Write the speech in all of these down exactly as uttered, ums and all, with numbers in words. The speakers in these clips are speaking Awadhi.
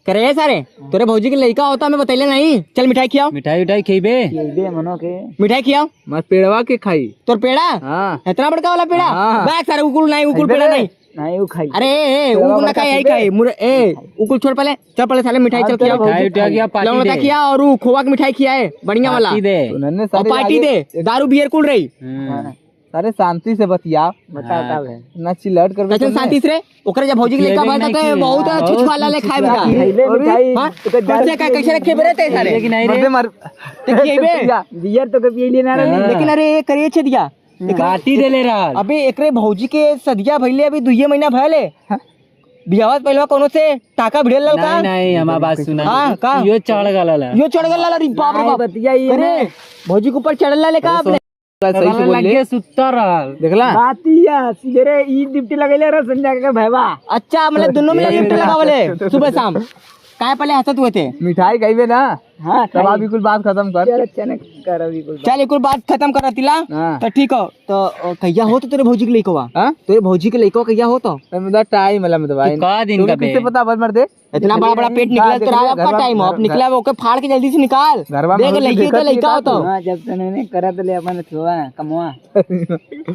करे सारे, तोरे भौजी के लइका होता, हमें बतैले नहीं। चल मिठाई खियाओ। मिठाई उठाई खइबे? खइबे मनो के। मिठाई खियाओ। मैं पेड़वा के खाई। तोर पेड़ा? हाँ। इतना बड़का वाला पेड़ा? हाँ। बैग सारे, उकुल नहीं, उकुल पेड़ा नहीं। नहीं, वो खाई। अरे, ए, ए, पेड़वा उकुल ना बड़का खाई, यही खइबे। खाई। मुरे, ए, उकुल छोड़ पहले। चल पहले साले मिठाई चल खियाओ। मिठाई उठाई खिया, पार्टी लौंगटा दे। खिया और वो खोवा की मिठाई खिया है, बढ़िया वाला। पार्टी दे। और पार्टी दे, दारू बियर कुल रही। हाँ। अरे शांति से बतिया। बताओ का है? ना चिल्लाट करबे कैसे तुमने? शांति से रे? ओकरे जब भौजी के लइका भइल त बहुत छुछुआला ले खाए बेटा। खइले मिठाई। हाँ? कैसे का, कैसे रखे बे रे ते सारे? लेकिन नहीं रे। मर्दे मार। ते खिएबे? बियर तो कभी ले ना रहे। हाँ। लेकिन अरे, ये करिए छे दिया। पार्टी दे ले रहा। अबे एकरे भौजी के सदिया भइले अभी दुइये महीना भइले। हाँ। बियाह से पहले कोनो से टाका भिड़ेल ललका? नहीं, नहीं, हमार बात सुना। हाँ, का? यो चढ़ गला ला। यो चढ़ गला ला, रे बाप रे बाप। बतिया ये अरे, ना। भौजी के ऊपर चढ़ल ला लेका आपने? सही से बोल ले। लगे सुत्ता रहल। देखला? बातिया, सीधे रे, ई डिप्टी लगैले रह संजय के भैवा। अच्छा, मतलब दोनों में ये डिप्टी लगावले, सुबह शाम। काहे पहले हंसत हुए थे? मिठाई खइबे ना? हाँ, तब खाई। आप बिल्कुल बात खत्म कर। चल, अच्छा ना कर, अभी कुल बात। चल, एक कुल बात खत्म कर तिला। हाँ। तो ठीक हो, तो, अ, कहिया हो तो तेरे भौजी के लइकवा? हाँ? तेरे भौजी के लइकवा कहिया हो तो? ए, मतलब टाइम है, मतलब भाई। तू का दिन तू का किससे बे? पता, बस मर दे। इतना बड़ा बड़ा पेट निकला तो रहा, आपका टाइम हो, अब निकला, ओके फाड़ के जल्दी से निकाल। घरवा में देख, लइकी तो लइका हो तो। हाँ, जब तने नहीं करा तो ले अपन थोड़ा कमवा।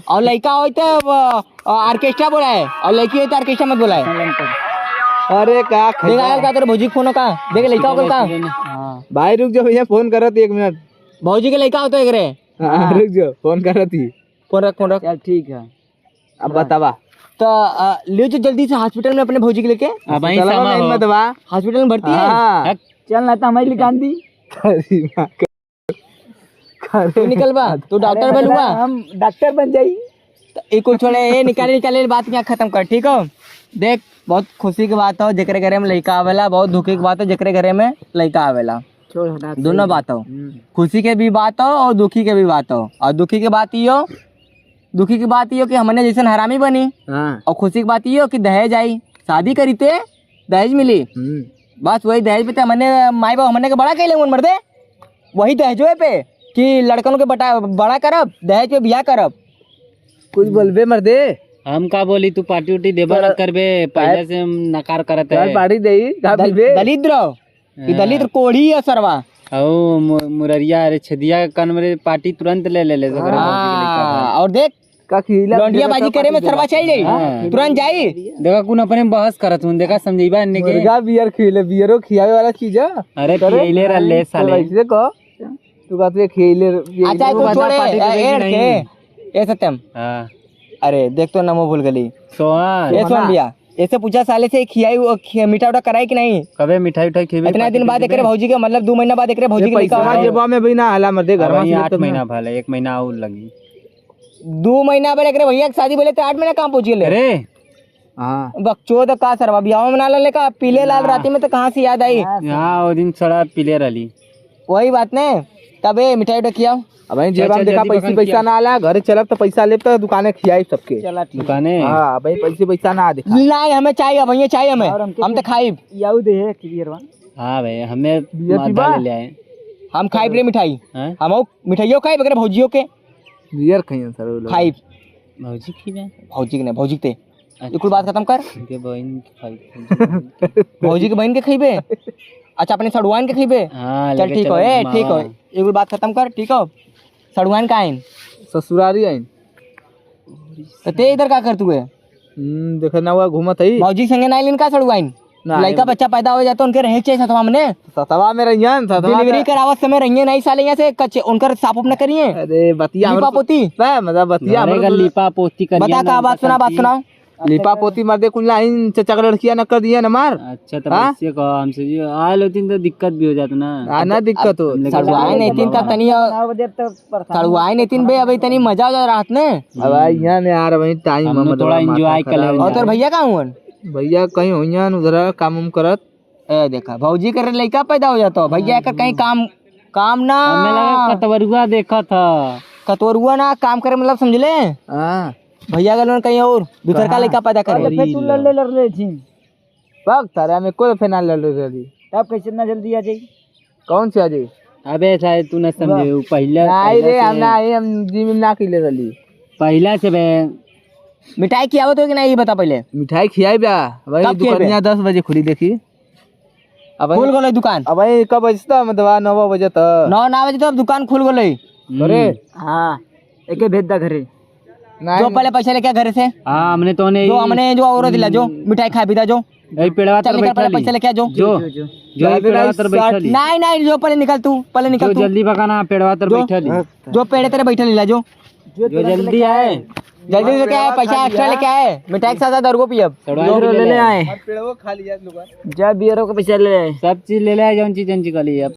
और लइका होई तो, अ, ऑर्केस्ट्रा बोलाए, और लइकी होई तो ऑर्केस्ट्रा मत बोलाए। अरे का देख, आयल का तोरे भौजी के फोन का? देख, लइका हो का? हाँ। भाई रुक जाओ भैया, फोन करत ही एक मिनट। भौजी के लइका हो तो एक रे। हाँ, हाँ। रुक जाओ, फोन करत ही। फोन रख, फोन रख। चल ठीक है। अब बतावा। तो, अ, ले जो जल्दी से हॉस्पिटल में अपने भौजी के लेके। अब वहीं चला समा भाई, हो। मत बा। हॉस्पिटल में भर्ती है? हाँ। हट। चल ना तो हमारी लिकान दी। अरे माँ का। तू निकल बा, तू डॉक्टर अरे बनूंगा। हम डॉक्टर बन जाई। तो ई कुल छोड़े, ए, निकाले, निकाले, बात यहाँ खत्म कर, ठीक हो? देख, बहुत खुशी की बात हो, जेकरे घरे में लइका आवेला, बहुत दुखी की बात हो, जेकरे घरे में लइका आवेला। छोड़, हटा, दोनों सही बात हो। हम्म। खुशी के भी बात हो और दुखी के भी बात हो। और दुखी के बात ई हो, दुखी की बात ई हो कि हमने जैसन हरामी बनी। हाँ। और खुशी की बात ई हो कि दहेज आई, शादी करी ते दहेज मिली। हम्म। बस वही दहेज पे ते हमने माई बाप हमने के बड़ा कैले उन मर्दे। वही दहेजवे पे कि लड़कन के बटा-, बड़ा करब, दहेज पे बियाह करब। कुछ बोलबे मर्दे। हम का बोली, तू पार्टी उटी देबा तोरा ना करबे, पहले से हम नकार करत है। पार्टी देई, का दल-, बोलबे? दलिद्र हो। कि हाँ। दलिद्र कोढ़ी है सरवा। ओ मु-, मुररिया, अरे छेदिया के कान में रे, पार्टी तुरंत ले ले ले, ओकरे हाँ, भौजी के लइका। और देख, का खिला लौंडिया बाजी करे में सरवा चल जाई। हाँ। तुरंत जाई। देखा, कुन अपने में बहस करत हूँ, देखा, समझेबा ने के। मुर्गा बियर खिले, बियरो खियावे वाला चीज है। अरे, करे? पियले रहले तो साले। वैसे कह, तू कहत बे खिले, पियले। अच्छा, तू तू बता छोड़े, पार्टी ए, देबे कि एड़ नहीं? के, ए सत्यम। हाँ। अरे, देख तो नमो भूल गली। सोहन। ए सोहन भैया, ऐसे पूछा साले से, खियाई वो खि-, मीठा उठा कराई कि नहीं? कबे मिठाई उठाई खिबे इतना दिन बाद एकरे भौजी के, मतलब, दो महीना बाद एकरे भौजी के लइका पैसा हुआ। जेबा में भी ना आला मर्दे, घर में आठ महीना भले, एक महीना और लगी। दो महीना बाद एकरे भैया के शादी बोले तो आठ महीना काम पहुँच गेले। अरे। हाँ। बकचोद का सरवा, बियाह में ना लेका, पीले लाल हाँ। राती में तो कहाँ से याद आई? हाँ, वो दिन सड़ा पीले रहली। वही बात ने, तबे मिठाई उठाई खियाओ। अब भाई जेब में देखा, पैसे पैसा ना आला, घरे चलब तो पैसा लेब तो दुकाने खियाई सबके। चला ठीक। दुकाने? हाँ, भाई पैसे पैसा ना आ देखा। नहीं, हमें चाहिए, अब ये चाहिए हमें। और हमके हम तो खाइब। याऊ दे है कि बियरवा? हाँ भाई, हमें बियर मादा पीबा? ले ले आए। हम खाइब रे मिठाई। हैं? हम मिठाइयों खाइब, अगर भौजियों के। बियर खाइए सर वो लोग। खाइब। भौजी की ना? भौजी के नहीं, भौजी के ते। अच्छा। ये कुल बात खत्म कर। उनके बहन के खाई। भौजी के बहन के खइबे? अच्छा, अपने सड़ुआइन के खइबे? हाँ, चल लेके ठीक हो, चलो ए, ठीक हो। घुमावा। ये कुल बात खत्म कर, ठीक हो? सड़ुआइन का आइन? ससुरारी आइन। तो ते इधर का कर तू है? हम्म, देखे ना हुआ घूमत है। भौजी संगे ना आइन का सड़ुआइन? ना, लइका आइन। बच्चा पैदा हो जाए तो उनके रहे चाहिए सतवा में ने। सतवा में रहियन, सतवा डिलीवरी में। करावत समय रहिए नहीं साले यहाँ से कच्चे, उनकर साफ अपना करिए। अरे बतिया लीपा हमरो पोती। बे, मतलब बतिया घरे हमरो का तो लीपा पोती करिए बता ना, का बात सुना, बात सुनाओ। लीपा पोती मर्दे कुल लाइन चचा के लड़किया न कर दिया न मार। अच्छा, तब हाँ? ऐसे कहो हमसे जी, आयल होतीन तो दिक्कत भी हो जात ना। आ, ना दिक्कत हो। अब हम लेके सड़ुआइन चले नहीं तीन तब तनी नौ बजे तक परेशान। सड़ुआइन नहीं तीन बे, अबे तनी मजा हो जात रात में। अब आई यहाँ ने यार, वही टाइम हम लोग मतलब थोड़ा माथा enjoy कर खराब। ले। और तोर भैया कहाँ हुअन? भैया कहीं होइहन उधर काम उम करत। ए देखा, भौजी के लइका पैदा हो जाता, भैया का कहीं काम, काम ना। हमें लगा कतवरुआ देखा था। कतवरुआ ना, काम करे मतलब समझ ले। हाँ। भैया गलन कहीं और, दूसर का कहाँ? लइका पैदा करे। अरे फिर तू लड़ ले, लड़ ले छी। बक तारा में कोई फिर ना लड़ ले रही। तब कैसे इतना जल्दी आ जाई? कौन से आ जाई? अबे साले तू ना समझे, वाह। वो पहले, नहीं पहले रे, से हम ना, हम जिम ना खिले रही। पहला से बे। मिठाई खियावत हो कि नहीं, ये बता पहले। मिठाई खियाई बा, भाई कब खियाई बे? दुकानिया दस बजे खुली देखी। अब खुल गले दुकान। अब भाई कब बजता, मतलब, नौ बजे तक? नौ, नौ बजे तक दुकान खुल गले। अरे। हाँ, एके भेज दा घरे। नहीं। जो पहले पैसा लेके आ घरे से। हाँ, हमने तो नहीं। जो हमने जो और दिला, जो मिठाई खा भी था, जो। यही पेड़वा चल तर निकल, बैठा पहले ली। पैसा लेके आ, जो। जो, जो, जो। जो यही पेड़वा तर बैठा ली। नहीं, नहीं, जो पहले निकल तू, पहले निकल जो तू। जल्दी बका ना, पेड़वा तर जो। बैठा ली। जो पेड़े तेरे बैठा लीला, जो। जो जल्दी आए। जल्दी लेके आए, पैसा extra लेके आए, मिठाई के साथ साथ और को पियब। पेड़वा जो ले ले आए। जा बियरों का पैसा ले आए। सब चीज ले ले आए, जौन चीज, जौन चीज का लिए अब।